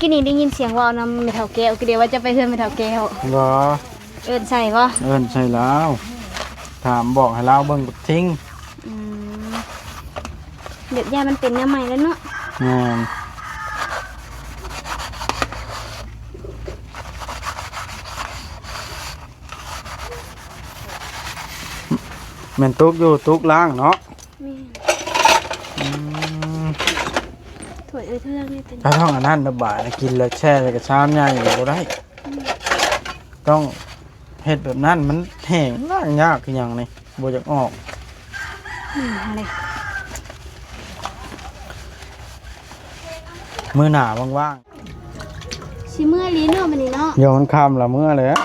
ກີ້ນີ້ໄດ້ຍິນສຽງເວົ້ານຳແມ່ເຖົ້າແກ້ວ ກໍເດວ່າຈະໄປເຮືອນແມ່ເຖົ້າແກ້ວ. ບໍ່ ເອີ້ນໃສ່ບໍ່? ເອີ້ນໃສ່ລາວ ຖາມບອກໃຫ້ລາວເບິ່ງບັກທິງ. ອືມ ແບບຢ້ານມັນເປັນແນວໃໝ່ແລ້ວເນາະ. ແມ່ນ ແມ່ນຕຸກຢູ່ ຕຸກລ້າງເນາະ. ແມ່ນ ອືມ ຖ້ວຍເອື້ອຍເທື່ອງນີ້ເປັນ ຖ້າທ້ອງອັນນັ້ນລະບາດ ກິນແລ້ວແຊ່ໃສ່ກະຊາມໃຫຍ່ບໍ່ໄດ້. ອືມ ຕ້ອງເຮັດແບບນັ້ນ ມັນແຫ້ງ ລ້າງຍາກຄືຫຍັງນີ້ ບໍ່ຢາກອອກ. ອືມ ຫັ້ນແຫຼະ ມື້ໜ້າວ່າງໆ ຊິເມືອລີເນາະມື້ນີ້ເນາະ. ໂຍມ ມັນຄ່ຳລະເມືອແລ້ວ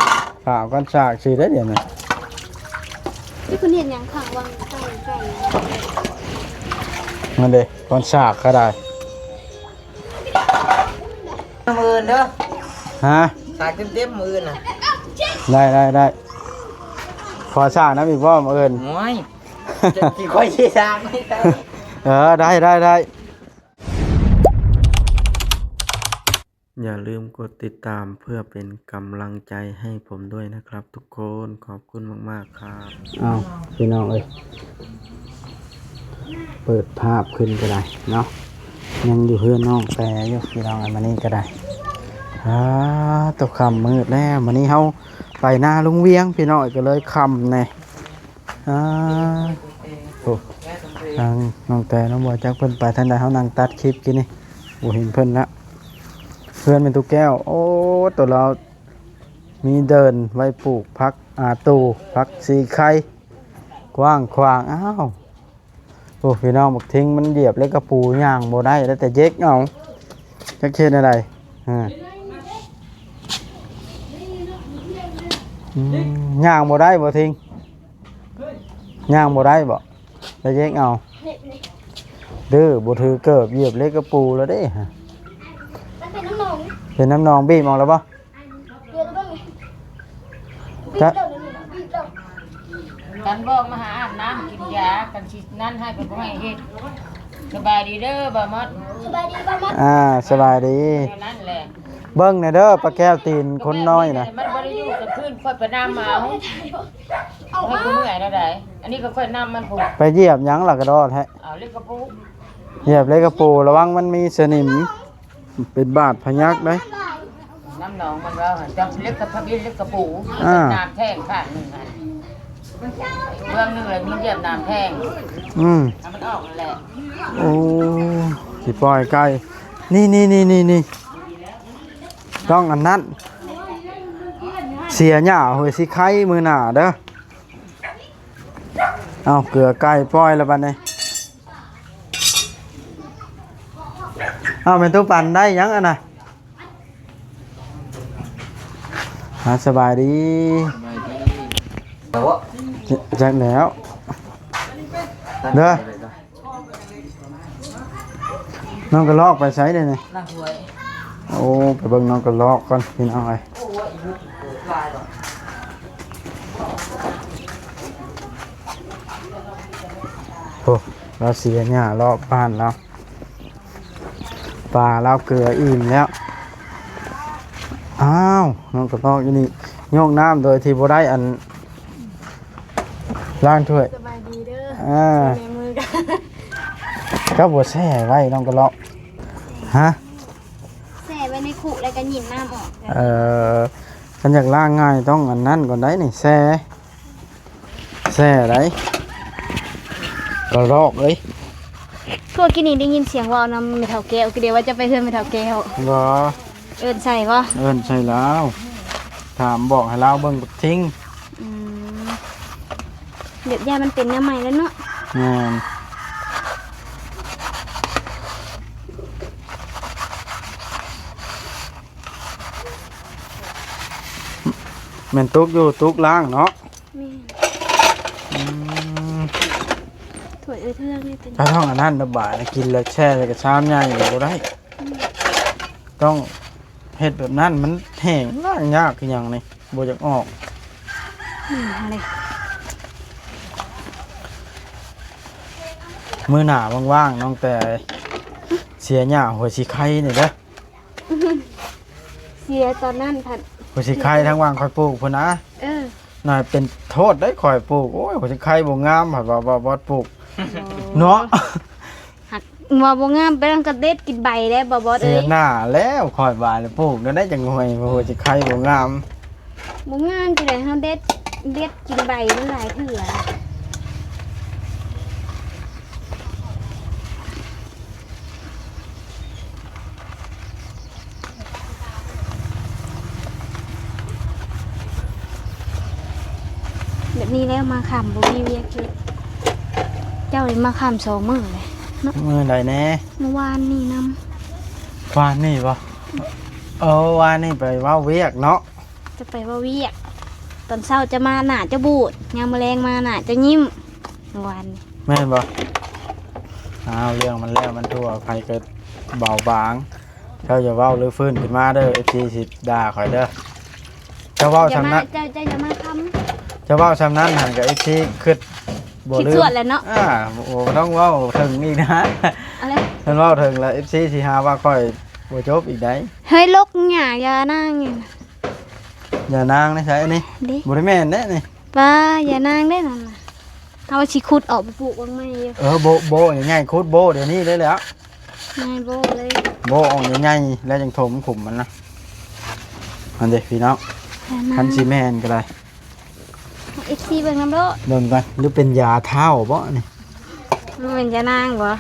ຖ້າເອົາກັນສາກຊິໄດ້ດຽວນີ້. ເຈົ້າເພິ່ນເຮັດຫຍັງຂ້າງວັງໄກ່ ໄກ່ ນັ້ນເດ້ ກັນສາກກະໄດ້. ມື້ອື່ນເດີ ຮະ ສາກເຕັມໆມື້ອື່ນນະ. ໄດ້ ໄດ້ ໄດ້ ຂໍສາກນຳອີກບໍ່ມື້ອື່ນ? ໂອ້ຍ ຊິຂ້ອຍຊິສາກ. ເອີ ໄດ້ ໄດ້ ໄດ້. ຢ່າລືມກົດຕິດຕາມເພື່ອເປັນກຳລັງໃຈໃຫ້ຜົມດ້ວຍນະຄັບທຸກຄົນ ຂອບຄຸນມາກໆຄັບ. ອ້າວ ພີ່ນ້ອງເອີຍ ເປີດພາບຂຶ້ນກະໄດ້ເນາະ ຍັງຢູ່ເຮືອນນ້ອງແປຢູ່ພີ່ນ້ອງເອີຍ ມານີ້ກະໄດ້. ອາ ຕົກຄ່ຳມືດແລ້ວ ມານີ້ເຮົາໄປນາລຸງວຽງພີ່ນ້ອງເອີຍ ກະເລີຍຄ່ຳແດ່. ອາ ໂອ້ ທາງນ້ອງແຕນ້ອງບອຍຈັກເພິ່ນໄປທາງໃດ ເຮົານັ່ງຕັດຄລິບກີ້ນີ້ ບໍ່ເຫັນເພິ່ນລະ. ເຮືອນແມ່ຕູ້ແກ້ວ ໂອ້ ໂຕລາວມີເດີ່ນໄວ້ປູກຜັກອາຕູ ຜັກສີໄຄ ກວ້າງຂວາງ. ອ້າວ ໂອ້ ພີ່ນ້ອງ ບັກທິງມັນຢຽບເຫຼັກກະປູ ຍ່າງບໍ່ໄດ້ ໄດ້ແຕ່ເຈັກເອົາ ຈັກເຮັດແນວໃດ. ອາ ອືມ ຍ່າງບໍ່ໄດ້ບໍ່ທິງ? ຍ່າງບໍ່ໄດ້ບໍ່? ໄດ້ເຈັກເອົາ ດື້ ບໍ່ຖືເກີບ ຢຽບເຫຼັກກະປູແລ້ວເດ້. ມັນເປັນນ້ຳໜອງ ເປັນນ້ຳໜອງ ບີບອອກແລ້ວບໍ່? ຈະ ກັນບອກມາຫາອາບນ້ຳກິນຢາ ກັນຊິນັ້ນໃຫ້ກໍບໍ່ໃຫ້ເຮັດ. ສະບາຍດີເດີບ່າວມອດ ສະບາຍດີບ່າວມອດ. ອາ ສະບາຍດີ ແນວນັ້ນແຫຼະ. ເບິ່ງແດ່ເດີ ປາແກ້ວຕີນຄົນນ້ອຍນະ ມັນບໍ່ໄດ້ຢູ່ກາງຄືນ ຂ້ອຍໄປນຳເອົາ ຂ້ອຍກໍເມື່ອຍແນວໃດ. ອັນນີ້ກໍຂ້ອຍນຳມັນພຸ້ນ ໄປຢຽບຫຍັງລະກະດໍແທ້. ເອົາເຫຼັກກະປູ ຢຽບເຫຼັກກະປູ ລະວັງມັນມີສະໜິມ ເປັນບາດພະຍັກໄດ໋. ນ້ຳໜອງມັນເວົ້າຫັ້ນ ຈັບເຫຼັກກະທະບິນເຫຼັກກະປູ ອາ ນ້ຳແທ່ງຂ້າງໜຶ່ງຫັ້ນ ເບື້ອງໜຶ່ງລະມີຢຽບນ້ຳແທ່ງ. ອືມ ໃຫ້ມັນອອກນັ້ນແຫຼະ. ໂອ້ ຊິປ່ອຍໄກ່ ນີ້ໆໆ ຕ້ອງອັນນັ້ນ ເສຍຫຍ້າຫ້ວຍສີໄຄມື້ໜ້າເດີ. ເອົາ ເກືອໄກ່ປ່ອຍລະບັດນີ້. ເອົາ ແມ່ຕູ້ປັນໄດ້ຫຍັງອັນນະ? ອາ ສະບາຍດີ ສະບາຍດີ. ຈັກແລ້ວເດີ. ນ້ອງກະລອກໄປໃສເດນີ້? ໂອ້ ໄປເບິ່ງນ້ອງກະລອກກ່ອນພີ່ນ້ອງເອີຍ. ໂອ້ ລາວເສຍຫຍ້າລອບບ້ານລາວ ປາລາວເກືອອີ່ມແລ້ວ. ອ້າວ ນ້ອງກະລອກຢູ່ນີ້ ໂຍກນ້ຳໂດຍທີ່ບໍ່ໄດ້ອັນ ລ້າງຖ້ວຍ. ສະບາຍດີເດີ. ອ່າ ໃນມືກະ ເຈົ້າບໍ່ແຊ່ໄວ້ນ້ອງກະລອກ? ຮະ ແຊ່ໄວ້ໃນຄຸ ແລ້ວກະຍິນນ້ຳອອກ. ເອີ ຄັນຢາກລ້າງງ່າຍຕ້ອງອັນນັ້ນກ່ອນໄດ໋ນີ້ ແຊ່ ແຊ່ໄດ໋ ກະລອກເອີຍ. ພວກກີ້ນີ້ໄດ້ຍິນສຽງເວົ້ານຳແມ່ເຖົ້າແກ້ວ ກະເດວ່າຈະໄປເຮືອນແມ່ເຖົ້າແກ້ວ. ບໍ່ ເອີ້ນໃສ່ບໍ່? ເອີ້ນໃສ່ລາວ ຖາມບອກໃຫ້ລາວເບິ່ງບັກທິງ. ອືມ ແບບຢ້ານມັນເປັນແນວໃໝ່ແລ້ວເນາະ. ແມ່ນ ແມ່ນຕຸກຢູ່ ຕຸກລ້າງເນາະ. ແມ່ນ ອືມ ຖ້ວຍເອື້ອຍເທື່ອງນີ້ເປັນ ຖ້າທ້ອງອັນນັ້ນລະບາດ ກິນແລ້ວແຊ່ໃສ່ກະຊາມໃຫຍ່ບໍ່ໄດ້. ອືມ ຕ້ອງເຮັດແບບນັ້ນ ມັນແຫ້ງ ລ້າງຍາກຄືຫຍັງນີ້ ບໍ່ຢາກອອກ. ອືມ ຫັ້ນແຫຼະ ມື້ໜ້າວ່າງໆ ນ້ອງແຕ່ເສຍຫຍ້າຫົວສີໄຄນີ້ເດີ. ເສຍຕອນນັ້ນພັດ ຜູ້ຊິໄຄທາງຫວ່າງຂ້ອຍປູກພຸ້ນນະ. ເອີ ໜ້ອຍເປັນໂທດໄດ໋ຂ້ອຍປູກ. ໂອ້ຍ ຜູ້ຊິໄຄບໍ່ງາມ ພັດວ່າ ວ່າ ວ່າປູກ ເນາະ. ຫາກວ່າບໍ່ງາມ ໄປນັ້ນກໍເດັດກິນໃບແລ້ວ ບໍ່ບອດເອີຍ. ເສຍໜ້າແລ້ວ ຂ້ອຍວ່າແລ້ວ ປູກແນວໃດຈັ່ງຫ້ວຍ ໂອ້ຍ ຊິໄຄບໍ່ງາມ. ບໍ່ງາມຈັ່ງໃດ ເຮົາເດັດ ເດັດກິນໃບມັນຫຼາຍເທື່ອ. ແບບນີ້ແລ້ວມາຄ່ຳບໍ່ມີວຽກເຮັດ. ເຈົ້ານີ້ມາຄ່ຳສອງມື້ເລີຍເນາະ. ມື້ໃດແດ່? ມື້ວານນີ້ນຳ. ວານນີ້ບໍ່? ເອີ ວານນີ້ໄປເວົ້າວຽກເນາະ. ຈະໄປເວົ້າວຽກ ຕອນເຊົ້າຈະມາໜ້າຈະບູດ ຍາມມື້ແລງມາໜ້າຈະຍິ້ມ ເມື່ອວານນີ້ ແມ່ນບໍ່? ອ້າວ ເລື່ອງມັນແລ້ວມັນທົ່ວ ໃຜກໍເບົາບາງ. ເຈົ້າຢ່າເວົ້າຫຼືຟື້ນຂຶ້ນມາເດີ ເອັຟຊີຊິດ່າຂ້ອຍເດີ. ເຈົ້າເວົ້າຊ່ຳນັ້ນ ເຈົ້າ ເຈົ້າຢ່າມາຄຳ ເຈົ້າເວົ້າຊ່ຳນັ້ນຫັ້ນກໍ ເອັຟຊີຄິດບໍ່ລືມ ຄິດຊວນແລ້ວເນາະ. ອ່າ ໂອ້ ຕ້ອງເວົ້າເຖິງອີກນະ ເພິ່ນເວົ້າເຖິງແລ້ວ ເອັຟຊີຊິຫາວ່າຂ້ອຍບໍ່ຈົບອີກໃດ. ເຮີ້ຍ ລົກຫຍ້າ ຢ່ານາງ ຢ່ານາງໃນໃສອັນນີ້? ບໍ່ໄດ້ແມ່ນເດ້ນີ້ ປ້າ ຢ່ານາງເດ້ນັ້ນນະ. ເຮົາຊິຂຸດອອກໄປປູກຫວ່າງໃໝ່ຢູ່. ເອີ ໂບະ ໂບະໃຫຍ່ໆ ຂຸດໂບະດຽວນີ້ເລີຍແຫຼະ ໃຫຍ່ໂບະເລີຍ ໂບະອອກໃຫຍ່ໆ ແລ້ວຈັ່ງຖົມຂຸມມັນນະ. ຫັ້ນເດ້ພີ່ນ້ອງ ຄັນຊິແມ່ນກໍໄດ້ ເອັຟຊີເບິ່ງນຳໂລດ ເບິ່ງກ່ອນ ຫຼືເປັນຢາທ້າວບໍ່ນີ້? ມັນເປັນຢານາງບໍ່?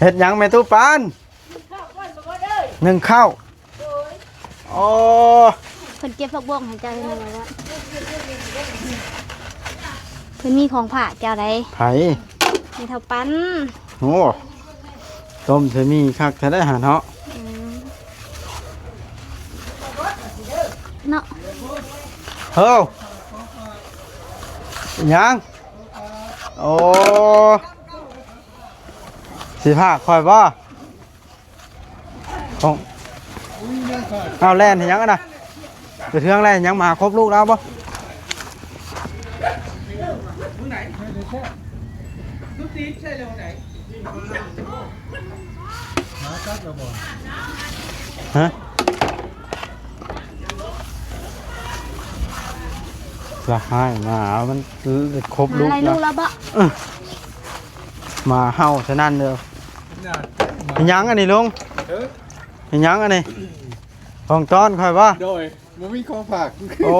ເຮັດຫຍັງແມ່ຕູ້ປານ? ໜຶ້ງເຂົ້າ. ໂອ້ ເພິ່ນເກັບຜັກບົ້ງໃຫ້ເຈົ້າແດ່ ເພິ່ນມີຂອງຝາກເຈົ້າໃດ໋. ໃຜ? ແມ່ເຖົ້າປັນ. ໂອ້ ຕົ້ມໃສ່ໝີ່ຄັກແທ້ໄດ໋ຫັ້ນເນາະ. ອືມ ເນາະ. ເຮີ້ຍ ຫຍັງ? ໂອ້ ຊິພາກຂ້ອຍບໍ່? ຂອງ ເອົາແລ່ນເຮັດຫຍັງຫັ້ນນະ? ໄປເທື່ອງແລ່ນຫຍັງ? ມາຫາຄົບລູກລາວບໍ່? ຮະ? ລະຮ້າຍໝາມັນ ຄົບລູກ ມາໄລ່ລູກແລ້ວບໍ່? ເອີ ໝາເຫົ່າສະນັ້ນເດີ. ເຮັດຫຍັງອັນນີ້ລຸງ? ເອີ ເຮັດຫຍັງອັນນີ້? ຂອງຕ້ອນຂ້ອຍບໍ່? ໂດຍ ບໍ່ມີຂອງຝາກ. ໂອ້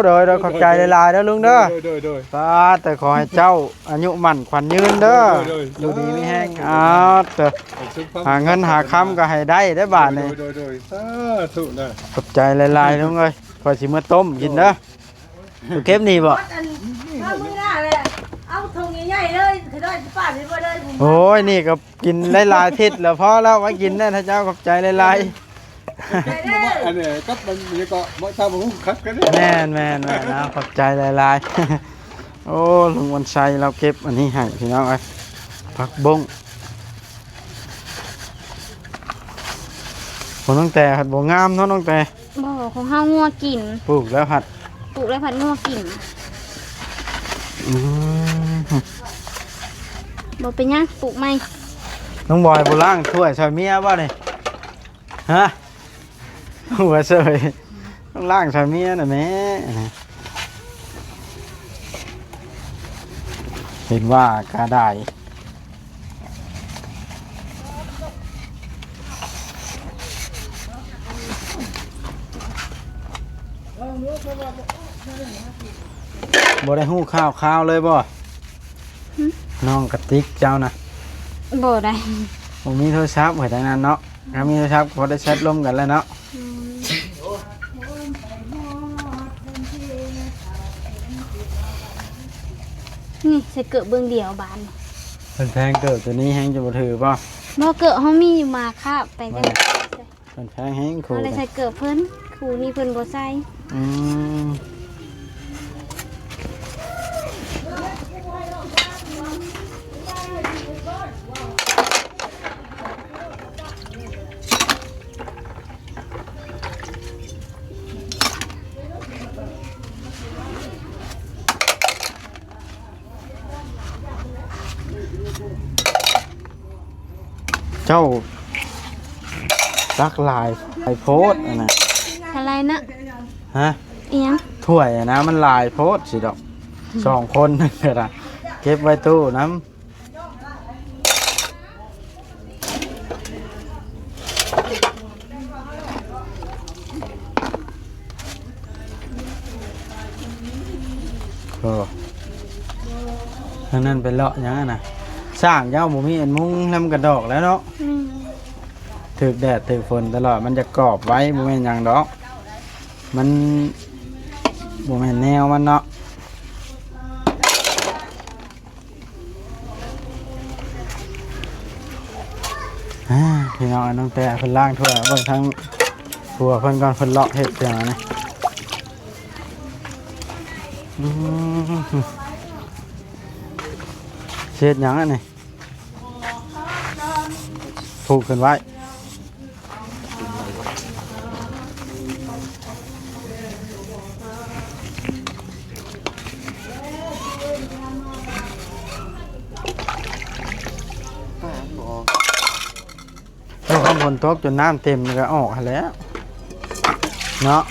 ໂດຍໆ ຂອບໃຈຫຼາຍໆເດີລຸງເດີ. ໂດຍໆ ໂດຍໆ ປາດ ແຕ່ຂໍໃຫ້ເຈົ້າອາຍຸໝັ້ນຂວັນຍືນເດີ. ໂດຍໆ ຢູ່ດີມີແຮງ. ອ້າວ ເຕີ ຫາເງິນຫາຄຳກໍໃຫ້ໄດ້ເດີບາດນີ້. ໂດຍໆ ໂດຍໆ ສາທຸເດີ. ຂອບໃຈຫຼາຍໆລຸງເອີຍ ຂ້ອຍຊິເມືອຕົ້ມກິນເດີ. ໂດຍ ເກັບນີ້ບໍ່? ອັນ ມາມື້ໜ້າແຫຼະ ເອົາຖົງໃຫຍ່ໆເລີຍ ຄືໄດ້ປາດນີ້ບໍ່ໄດ້. ໂອ້ຍ ນີ້ກໍກິນຫຼາຍໆທິດແລ້ວ ພໍແລ້ວ ໄວ້ກິນແດ່ ເຈົ້າ ຂອບໃຈຫຼາຍໆ. ອັນນີ້ກັບມັນນີ້ກໍບໍ່ຊາບຮູ້ຄັກກັນ. ແມ່ນໆໆ ເອົາ ຂອບໃຈຫຼາຍໆ. ໂອ້ ລຸງວັນໄຊລາວເກັບອັນນີ້ໃຫ້ພີ່ນ້ອງເອີຍ ຜັກບົ້ງ. ຂອງນ້ອງແຕ່ພັດບໍ່ງາມເນາະ ນ້ອງແຕ່. ບໍ່ ຂອງເຮົາງົວກິນ. ປູກແລ້ວພັດ ປູກແລ້ວພັດງົວກິນ. ອືມ ບໍ່ເປັນຫຍັງ ປູກໃໝ່. ນ້ອງບອຍບໍ່ລ້າງຖ້ວຍຊ່ອຍເມຍບໍ່ນີ້? ຮະ? ຫົວເສີຍ ຕ້ອງລ້າງຊ່ອຍເມຍນະແມ່. ເຫັນວ່າກະໄດ້ ບໍ່ໄດ້ຮູ້ຂ່າວຄາວເລີຍບໍ່? ຫຶ? ນ້ອງກະຕິກເຈົ້ານະ ບໍ່ໄດ້ ບໍ່ມີໂທລະສັບເຮີຍ ທາງນັ້ນເນາະ. ຖ້າມີໂທລະສັບກໍພໍໄດ້ແຊັດລົມກັນແລ້ວເນາະ. ອືມ ນີ້ໃສ່ເກີບເບື້ອງດຽວບາດນີ້. ເພິ່ນແພງເກີບໂຕນີ້ແຮງຈະບໍ່ຖືບໍ່? ບໍ່ ເກີບເຮົາມີຢູ່ ມາຄາບໄປກັນ. ເພິ່ນແພງແຮງຄູ່ ເຮົາໄດ້ໃສ່ເກີບເພິ່ນ ຄູ່ນີ້ເພິ່ນບໍ່ໃສ່. ອືມ ເ ເຈົ້າຕັກຫຼາຍ ຫຼາຍໂພດຫັ້ນນະ. ເທົ່າໃດນະ? ຮະ? ອີຫຍັງ? ຖ້ວຍຫັ້ນນະ ມັນຫຼາຍໂພດຊິດອກ. ສອງຄົນນັ້ນກໍໄດ້ ເກັບໄວ້ຕູ້ນຳ. ໂອ້ ທາງນັ້ນໄປເລາະຫຍັງຫັ້ນນະ? ສ້າງເຈົ້າບໍ່ມີອັນມຸງນຳກະດອກແລ້ວເນາະ. ອືມ ຖືກແດດຖືກຝົນຕະຫຼອດ ມັນຈະກອບໄວ້ ບໍ່ແມ່ນຫຍັງດອກ ມັນບໍ່ແມ່ນແນວມັນເນາະ. ອ່າ ພີ່ນ້ອງ ນ້ອງແຕ້ເພິ່ນລ້າງຖ້ວຍ ເບິ່ງທາງຜົວເພິ່ນກ່ອນ ເພິ່ນເລາະເຮັດຫຍັງອັນນີ້? ອືມ ເຮັດຫຍັງອັນນີ້? ຜູກຂຶ້ນໄວ້. ໂອ້ ຄັນຝົນຕົກຈົນນ້ຳເຕັມນີ້ກໍອອກຫັ້ນແຫຼະເນາະ.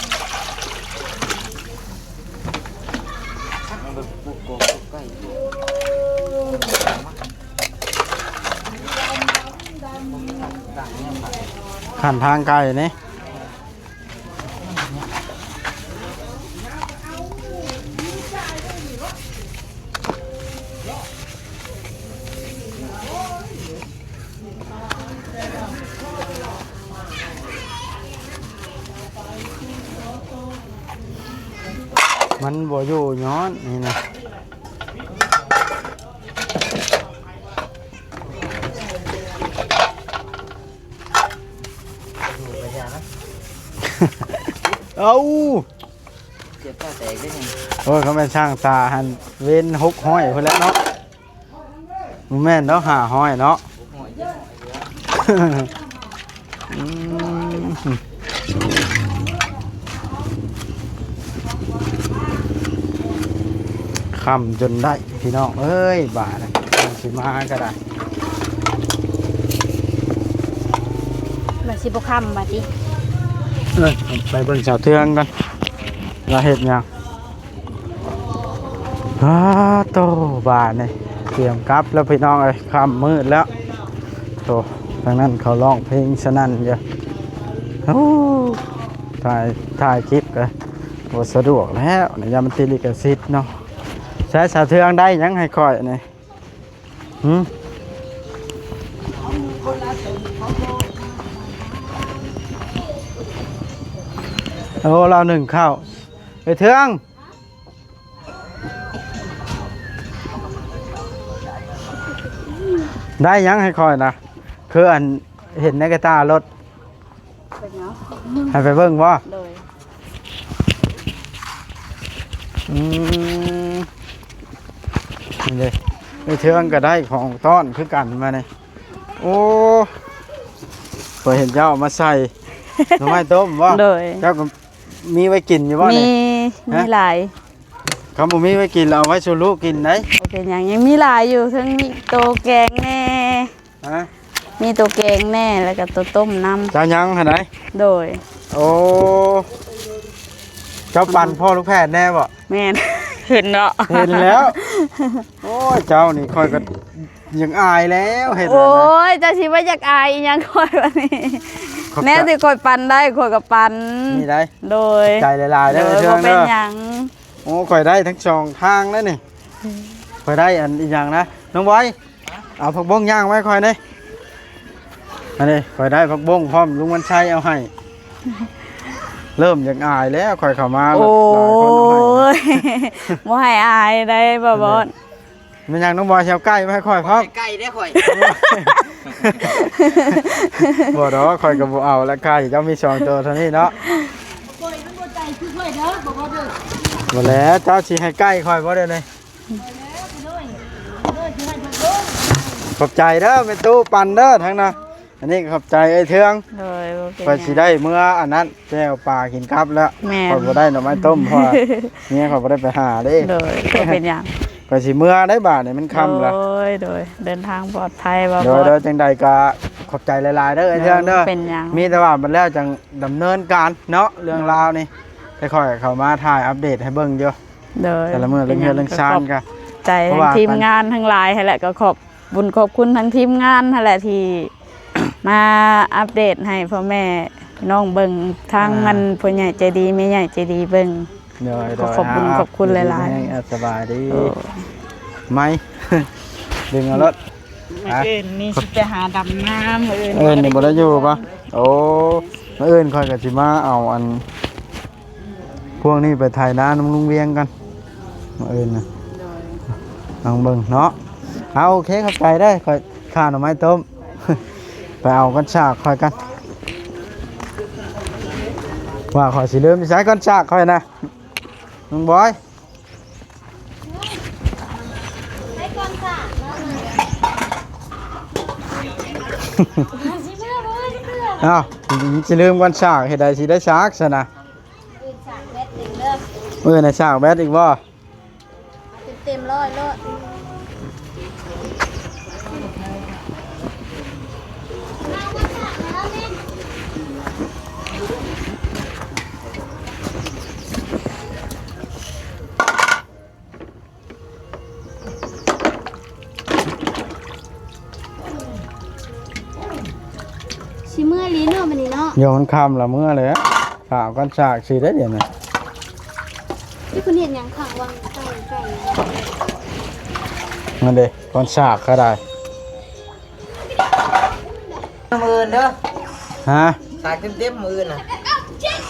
ຂັ້ນທາງໄກນີ້ ມັນບໍ່ຢູ່ຍ້ອນນີ້ນະ. ເອົາ ເຈັບຕາແຕກໄດ້ຫຍັງ? ໂອ້ຍ ຄັນແມ່ນຊ່າງຕາຫັ້ນເວັນຫົກຮ້ອຍພຸ້ນແຫຼະເນາະ. ບໍ່ແມ່ນດອກ ຫ້າຮ້ອຍເນາະ. ຫົກຮ້ອຍ ເຈັດຮ້ອຍເດີ. ອືມ ຄ່ຳຈົນໄດ້ພີ່ນ້ອງເອີຍ ບາດນີ້ຊິມາກໍໄດ້ ວ່າຊິບໍ່ຄ່ຳວ່າຕິ. ເອີ ໄປເບິ່ງສາວເທືອງກ່ອນ ວ່າເຮັດຫຍັງ. ອ້າໂຕ ບາດນີ້ຕຽມກັບແລ້ວພີ່ນ້ອງເອີຍ ຄ່ຳມືດແລ້ວ. ໂຕ ທາງນັ້ນເຂົາຮ້ອງເພງສະໜັ່ນຢູ່. ໂອ້ ຖ່າຍ ຖ່າຍຄລິບກໍບໍ່ສະດວກແລ້ວ ຍາມມັນຕິດລິຂະສິດເນາະ. ໃຊ້ສາວເທືອງໄດ້ຫຍັງໃຫ້ຂ້ອຍນີ້? ຫື? ໂອ້ ລາວໜຶ້ງເຂົ້າ ໄປເທືອງ. ໄດ້ຫຍັງໃຫ້ຂ້ອຍນະ? ຄືອັນເຫັນໃນກະຕ່າລົດ ເປັນຫຍັງ? ໃຫ້ໄປເບິ່ງບໍ່? ໂດຍ. ອືມ ນີ້ເດ້ ໄປເທືອງກໍໄດ້ຂອງຕ້ອນຄືກັນມານີ້. ໂອ້ ຂ້ອຍເຫັນເຈົ້າເອົາມາໃສ່ໜໍ່ໄມ້ຕົ້ມບໍ່? ໂດຍ. ເຈົ້າກໍ ມີໄວ້ກິນຢູ່ບໍ່ນີ້? ມີ ມີຫຼາຍ. ຄັນບໍ່ມີໄວ້ກິນ ເອົາໄວ້ສູ່ລູກກິນໄດ໋. ບໍ່ເປັນຫຍັງ ຍັງມີຫຼາຍຢູ່ ເທິງມີໂຕແກງແດ່. ຮະ? ມີໂຕແກງແດ່ ແລ້ວກໍໂຕຕົ້ມນຳ. ຈະຍັງຫັ້ນໃດ໋? ໂດຍ. ໂອ້ ເຈົ້າປັນພໍ່ລູກແພດແດ່ບໍ່? ແມ່ນ. ເຫັນເນາະ ເຫັນແລ້ວ. ໂອ້ຍ ເຈົ້ານີ້ຂ້ອຍກໍ ຢາກອາຍແລ້ວເຮັດ. ໂອ້ຍ ເຈົ້າຊິວ່າຢາກອາຍອີ່ຫຍັງຂ້ອຍບັດນີ້. ແນວທີ່ຂ້ອຍປັນໄດ້ ຂ້ອຍກໍປັນ. ນີ້ໄດ໋. ໂດຍ. ໃຈຫຼາຍໆເດີ ບໍ່ເປັນຫຍັງ. ໂອ້ ຂ້ອຍໄດ້ທັງສອງທາງແລ້ວນີ້. ຂ້ອຍໄດ້ອັນອີ່ຫຍັງນະ ນ້ອງບອຍ ເອົາຜັກບົ້ງຍ່າງໄວ້ຂ້ອຍແດ່. ອັນນີ້ຂ້ອຍໄດ້ຜັກບົ້ງພ້ອມ ລຸງວັນໄຊເອົາໃຫ້. ເລີ່ມຢາກອາຍແລ້ວ ຂ້ອຍເຂົ້າມາ ໂອ້ຍ ຫຼາຍຄົນເອົາໃຫ້. ບໍ່ໃຫ້ອາຍໄດ໋ ບໍ່ບອດ. ແມ່ນຫຍັງ ນ້ອງບອຍຊິເອົາໄກ່ມາໃຫ້ຂ້ອຍພ້ອມ? ໄກ່ເດ້ຂ້ອຍ. ບໍ່ດອກ ຂ້ອຍກໍບໍ່ເອົາລະໄກ່ ເຈົ້າມີສອງໂຕເທົ່ານີ້ເນາະ. ບໍ່ແລ້ວ ເຈົ້າຊິໃຫ້ໄກ່ຂ້ອຍບໍ່ດຽວນີ້? ຂອບໃຈເດີແມ່ຕູ້ ປັນເດີທາງນະ. ອັນນີ້ກໍຂອບໃຈເອື້ອຍເທືອງ. ໂດຍ ບໍ່ເປັນຫຍັງ. ຂ້ອຍຊິໄດ້ເມືອອັນນັ້ນ ແຈ່ວປາກິນກັບແລ້ວ. ແມ່ນ. ຂ້ອຍບໍ່ໄດ້ໜໍ່ໄມ້ຕົ້ມ ເພາະວ່າເມຍຂ້ອຍບໍ່ໄດ້ໄປຫາເດ້. ໂດຍ ບໍ່ເປັນຫຍັງ. ຂ້ອຍຊິເມືອໄດ໋ ບາດນີ້ມັນຄ່ຳແລ້ວ. ໂດຍ ໂດຍ ເດີນທາງປອດໄພ ບໍ່ ໂດຍ ບໍ່ ໂດຍ ຈັ່ງໃດກໍ ຂອບໃຈຫຼາຍໆເດີ ເອີ ເອີ ເທື່ອງເດີ ເປັນຫຍັງ ມີແຕ່ວ່າບັດແລ້ວຈັ່ງດຳເນີນການເນາະ ເລື່ອງລາວນີ້ ແຕ່ຂ້ອຍເຂົ້າມາຖ່າຍອັບເດດໃຫ້ເບິ່ງຢູ່ ໂດຍ ແຕ່ລະມື້ເລື່ອງເຮືອນເລື່ອງຊານກະ ໃຈ ເພາະວ່າ ທາງທີມງານທັງຫຼາຍຫັ້ນແຫຼະ ກໍຂອບບຸນຂອບຄຸນທາງທີມງານຫັ້ນແຫຼະ ທີ່ມາອັບເດດໃຫ້ພໍ່ແມ່ພີ່ນ້ອງເບິ່ງ ທາງ ອ່າ ອັນຜູ້ໃຫຍ່ໃຈດີ ແມ່ໃຫຍ່ໃຈດີເບິ່ງ ໂດຍ ກໍຂອບບຸນ ໂດຍ ຂອບຄຸນຫຼາຍໆ ອ່າ ສະບາຍດີ ໂອ້ ໄໝ ດຶງເອົາໂລດ ມື້ອື່ນນີ້ ອ່ະ ຊິໄປຫາດຳນາ ມື້ອື່ນ ມື້ອື່ນນີ້ບໍ່ໄດ້ຢູ່ປະ? ໂອ້ ມື້ອື່ນຂ້ອຍກໍຊິມາເອົາອັນ ພວກນີ້ໄປໄຖນານຳລຸງວຽງກັນ ມື້ອື່ນນະ ລອງເບິ່ງເນາະ ເອົາ ໂອເຄ ຂອບໃຈເດີ ຂ້ອຍຂ້າໜໍ່ໄມ້ຕົ້ມ ໄປເອົາກ້ອນສາກຂ້ອຍກັນ ວ່າຂ້ອຍຊິລືມ ໃສກ້ອນສາກຂ້ອຍນະ ນ້ອງບອຍ ໃຊ້ກ້ອນສາກເນາະ ເອົາ ຊິລືມກ້ອນສາກ ເຮັດໃດຊິໄດ້ສາກຊັ້ນນະ ອື່ນສາກແບັດອີກເດີ ມື້ອື່ນນະສາກແບັດອີກບໍ່? ເອົາເຕັມໆ ຮ້ອຍໂລດ ຊິເມືອລີເນາະ ມື້ນີ້ເນາະ ໂຍມ ມັນຄ່ຳລະເມືອແລ້ວ ຖ້າເອົາກ້ອນສາກຊິໄດ້ດຽວນີ້ ທີ່ເພິ່ນເຮັດຫຍັງຂ້າງວັງໄກ່ ໄກ່ ນັ້ນເດ້ ກ້ອນສາກກໍໄດ້ ມື້ອື່ນເດີ ຮະ ສາກເຕັມໆ ມື້ອື່ນນະ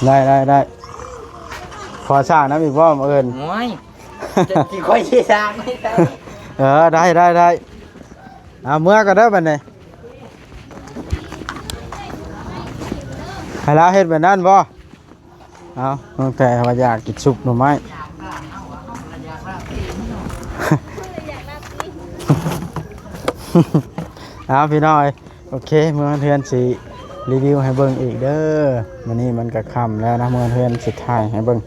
ໄດ້ ໄດ້ ໄດ້ ຂໍສາກນຳອີກບໍ່ມື້ອື່ນ? ໂອ້ຍ ຊິຂ້ອຍຊິສ້າງໃຫ້ເຈົ້າ ເອີ ໄດ້ ໄດ້ ໄດ້ ເອົາເມືອກ່ອນເດີບັດນີ້ ໃຫ້ລາວເຮັດແບບນັ້ນບໍ່? ເອົາ ຕັ້ງແຕ່ວ່າຢາກກິນຊຸບໜໍ່ໄມ້ ເອົາ ພີ່ນ້ອງເອີຍ ໂອເຄ ເມືອເຮືອນຊິຣີວິວໃຫ້ເບິ່ງອີກເດີ ມື້ນີ້ມັນກໍຄ່ຳແລ້ວນະ ເມືອເຮືອນຊິຖ່າຍໃຫ້ເບິ່ງ